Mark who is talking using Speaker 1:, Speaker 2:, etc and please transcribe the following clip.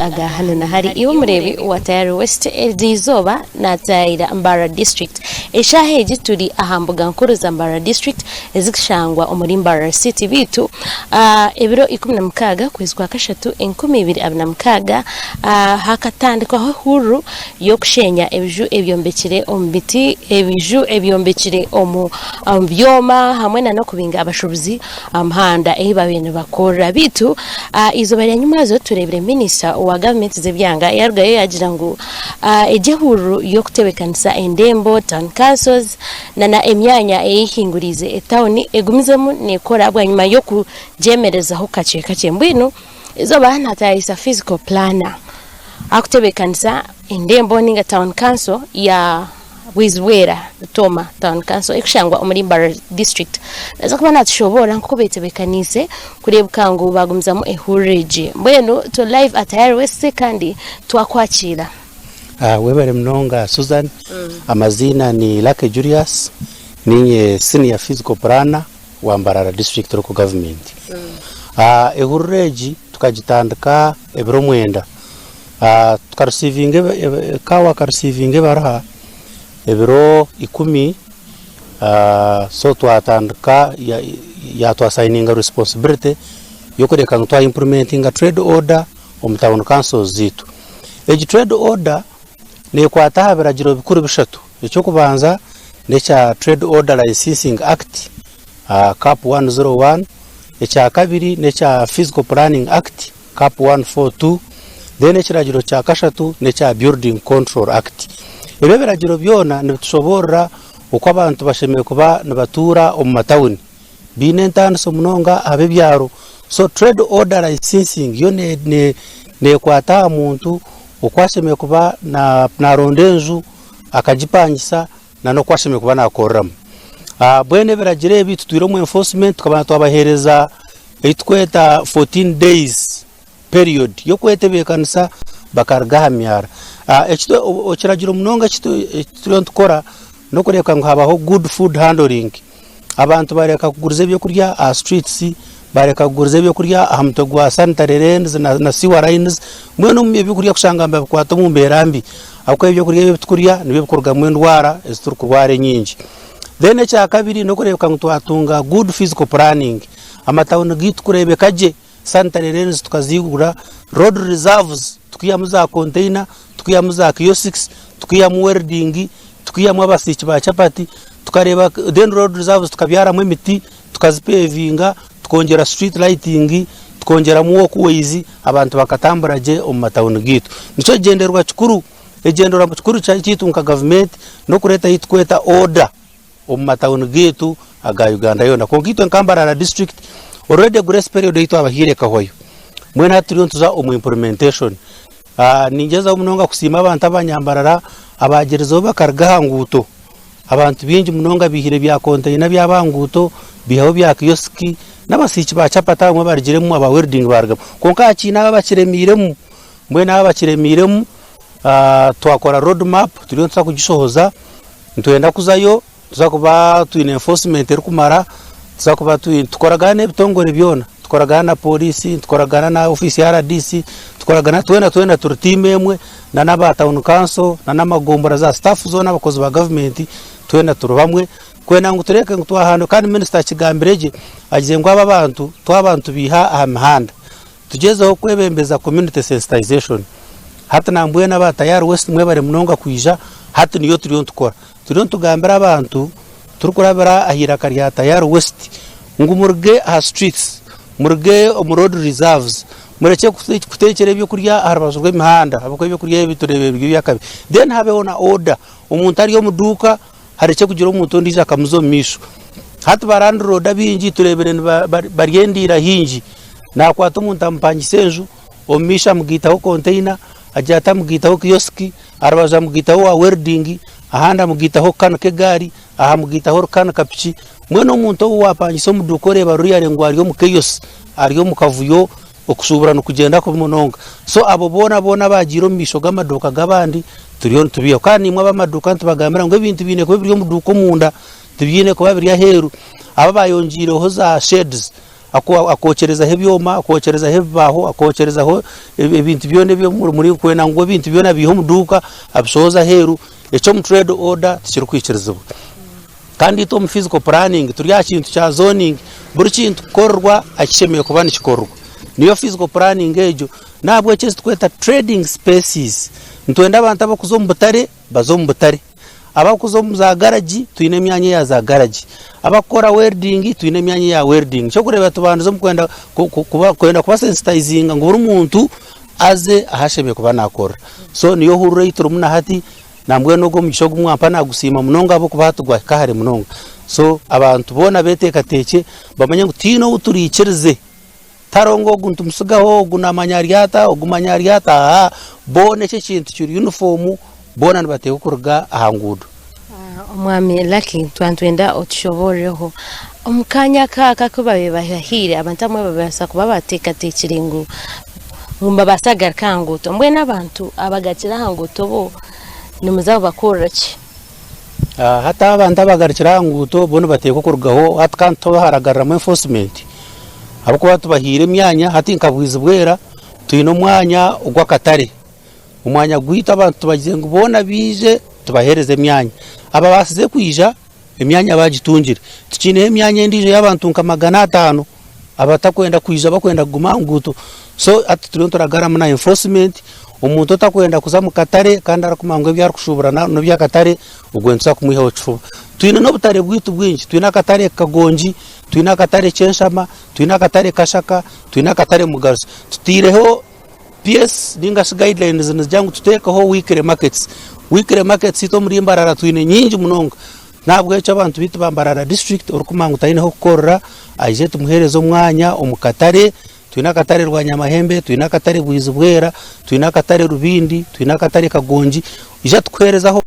Speaker 1: aga hanu na hari. Iwe omureebi wa Tayari West, eri izooba naatayayira Mbarara District. Eshaaha egi turi aha mbuga nkuru za Mbarara District ezikushangwa omuri Mbarara City beitu ebiro 16 kwezi kwa kashatu 2026 hakatandikwaho ehururu y'okusheenya ebiju ebyombekire omu biti, ebiju ebyombekire omu byoma hamwe n'okubinga abashuubuzi aha muhanda ei baabaire nibakorera. Beitu eizooba rya nyimwazo tureebire minisita wa gavumenti z'ebyanga yaarugayo yaagira ngu egi ehururu y'okutebeekanisa endembo, town councils, nana emyanya eyehinguriize etawuni egumizemu neekora bwanyima y'okugyemerezaho kakye kakye. Mbwenu eizooba naatayayisa physical planner arikutebeekanisa endembo ninga town council ya Bwizibwera Rutooma Town Council erikushangwa omuri Mbarara District. Naaza kuba naatushoboorora nk'oku betebeekaniise kureebeka ngu baagumizamu ehururu egi. Mbwenu turi live at Tayari West kandi twakwakiira.
Speaker 2: Webare munonga Susan. Amaziina ni Lucky Julius, ninye senior physical planner wa Mbarara District Local Government. Ehururu egi tukagitandika ebiro mwenda. Tukarisiivinga CAO akarisiivinga ebaruha ebiro ikumi so twatandika yatwasayininga responsibility y'okureebeka ngu twa implementinga trade order omu town councils zaitu. Egi trade order neekwata aha biragiro bikuru bishatu, eky'okubanza n'ekya trade order licensing act cap 101, ekyakabiri n'ekya physical planning act Cap 142, then ekiragiro kya kashatu n'ekya Building Control Act. Ebi ebiragiro byona nibitushoboorora oku abantu bashemereire kuba nibatuura omu matawuni. Biine entaaniso munonga aha b'ebyaro. So trade order licensing yo neekwata aha muntu oku ashemereire kuba naaronda enju akagipangisa n'oku ashemereire kuba naakoreramu. Mbwenu ebiragiro ebi tutwire omu enforcement tukabanza twabaheereza ei turikweta 14 days period y'okwetebeekanisa bakaruga aha myara. Ekiragiro munonga eki turiyo nitukora n'okureebeka ngu haabaho good food handling. Abantu baareka kuguriza ebyokurya aha streets, baareka kuguriza ebyokurya aha mutwe gwa sanitary lanes na sewer lines, mbwenu ebyokurya kushanga nibabikwata omu mbeera mbi ahabw'okuba ebyokurya ebi ebitukurya nibyo birikurugamu endwara ezi turikurwara enyingi. Then ekyakabiri n'okureebeka ngu twatunga good physical planning, amatawuni gaitu kureebeka gye, sanitary lanes tukaziigura, road reserves tukaihamu za container, tukaihamu za kiosks, tukaihamu welding, tukaihamu abasiiki ba chapati, tukareeba then road reserves tukabyaramu emiti, tukazipevinga, tukongyera street lighting, tukongyeramu walkways, abantu bakatambura gye omu matawuni gaitu. Nikyo kigyendererwa kikuru. Ekigyendererwa kikuru kyaitu nka gavumenti n'okureeta ei turikweta order omu matawuni gaitu aga Uganda yoona. Kwonka itwe nka Mbarara district already grace period ei twabahaire ekahwayo. Mbwenu hati turiyo nituza omu implementation. Ningyezaho munonga kusiima abantu abanyambarara abagyerizeho bakaruga aha nguuto. Abantu baingi munonga baihire bya konteyina byaba aha nguuto, baihaho bya kiyosiki n'abasiiki ba chapati abamwe barugiremu aba welding barugamu. Kwonka hakiine abo abakiremiiremu. Mbwenu aba abakiremiiremu twakora road map turiyo nituza kugishohoza, nitwenda kuzayo tuza kuba twine enforcement erikumara, tuza kuba nitukoragana n'ebitongore byona, nitukoragana na pooriisi, nitukoragana na ofiisi ya RDC, tukoragana twena twena turi tiimu emwe na n'aba tawuni kanso na n'amagombora za sitaafu zoona abakozi ba gavumenti twena turi bamwe kwenda ngu tureebeke ngu twahanduka kandi minisita akigambire gye agizire ngu aba abantu twaba nitubaiha aha mihanda. Tugyezeho kwebembeza community sensitization. Hati nambwenu aba Tayari West mwebare munonga kwija, hati niyo turiyo nitukora. Turiyo nitugambira abantu turikurabira aha iraka rya Tayari West ngu muruge aha streets, muruge omu road reserves, murekye kutekyera ebyokurya aha rubaju rw'emihanda ahabw'okuba ebyokurya ebi tureebire biri eby'akabi. Then habeho na order, omuntu ari omu duuka harekye kugira omuntu ondiijo akamuza omu maisho. Hati ba landlord abaingi tureebire bari endiira haingi, naakwata omuntu amupangisa enju, omu maisho amugaitaho container, agira ati amugaitaho kiosk, aha rubaju amugaitaho owa welding, ahandi amugaitaho kukanika egaari, aha amugaitaho orikukanika piki. Mbwenu omuntu ou waapangisa omu duuka oreeba ruriya ngu ari omu chaos, ari omu kavuyo, Okushuubura nikugyenda kubi munonga. So abo boona boona abaagiire omu maisho g'amaduuka g'abandi turiyo nitubaihaho. Kandi naimwe ab'amaduuka nitubagambira ngu ebintu biine kuba biri omu duuka omunda, tibiine kuba biri aheeru. Abo abaayongyeireho za sheds, Akokyerezaho ebyoma, akokyerezaho ebibaaho, akokyerezaho ebintu byona ebi murikwenda ngu ebintu byona abiihe omu duuka abishohoze aheeru, ekyo omu trade order tikirikwikirizibwa. Kandi itwe omu physical planning turi aha kintu kya zoning, buri kintu kukorerwa ahu kishemereire kuba nikikorerwa. Niyo physical planning egyo. N'ahabw'ekyo ezi turikweta trading spaces, nitwenda abantu abarikuza omu butare baze omu butare. Abarikuza omu za garagi twine emyanya eya za garagi, abarikukora welding twine emyanya eya welding. Eky'okureebera tubandize omu kwenda kwenda kuba sensitizinga ngu buri muntu aze ahu ashemereire kuba naakorera. So niyo hururu ei turimu na hati nambwenu ogu omugisha ogu mwampa naagusiima munonga ahabw'okuba hati gwahika hare munonga. So abantu boona beeteekateekye bamanye ngu tihaine ou turaikirize. Tihariho ngu ogu nitumutsigaho, ogu naamanya ari ata, ogu manya ari ata, aa, boona eki ekintu kiri yunifoomu, boona nibateekwa kuruga aha nguudo.
Speaker 1: Omwami Lucky twaba nitwenda otushoboororeho omu kaanya aka aka aku babaire bahaire abantu abamwe babaasa kuba bateekateekire ngu nibabaasa kugaruka aha nguuto mbwenu abantu abagarukire aha nguuto bo nimuza kubakorera ki?
Speaker 2: Hati abantu abagarukire aha nguuto bo nibateekwa kurugaho hati kandi tiharagaruramu enforcement ahabw'okuba tubahaire emyanya hati nka Bwizibwera twine omwanya ogw'akatare, omwanya gwaitu abantu tubagizire ngu boona baije tubaheereze emyanya, ababaasize kwija emyanya baagitungire, tukiineho emyanya endiijo ey'abantu nka 500 abatakwenda kwija bakwenda kuguma aha nguuto so hati turiyo nituragaruramu na enforcement omuntu otakwenda kuza omu katare kandi arikumanya ngu ebi arikushuubura n'eby'akatare ogwo nituza kumwihaho kifuba. Twine n'obutare bwaitu bwingi, twine akatare Kagongi, twine akatare Kyenshama, twine akatare Kashaka, twine akatare Mugaruzi. Tutaireho PS ninga shi guidelines nizigira ngu tuteekeho weekly markets. Weekly markets itwe omuri Mbarara twine nyingi munonga. N'ahabw'ekyo abantu baitu ba Mbarara district orikumanya ngu taine h'okukorera aije tumuheereze omwanya omu katare. Twine akatare Rwanyamahembe, twine akatare Bwizibwera, twine akatare Rubindi, twine akatare Kagongi. Ija tukuheereze aho.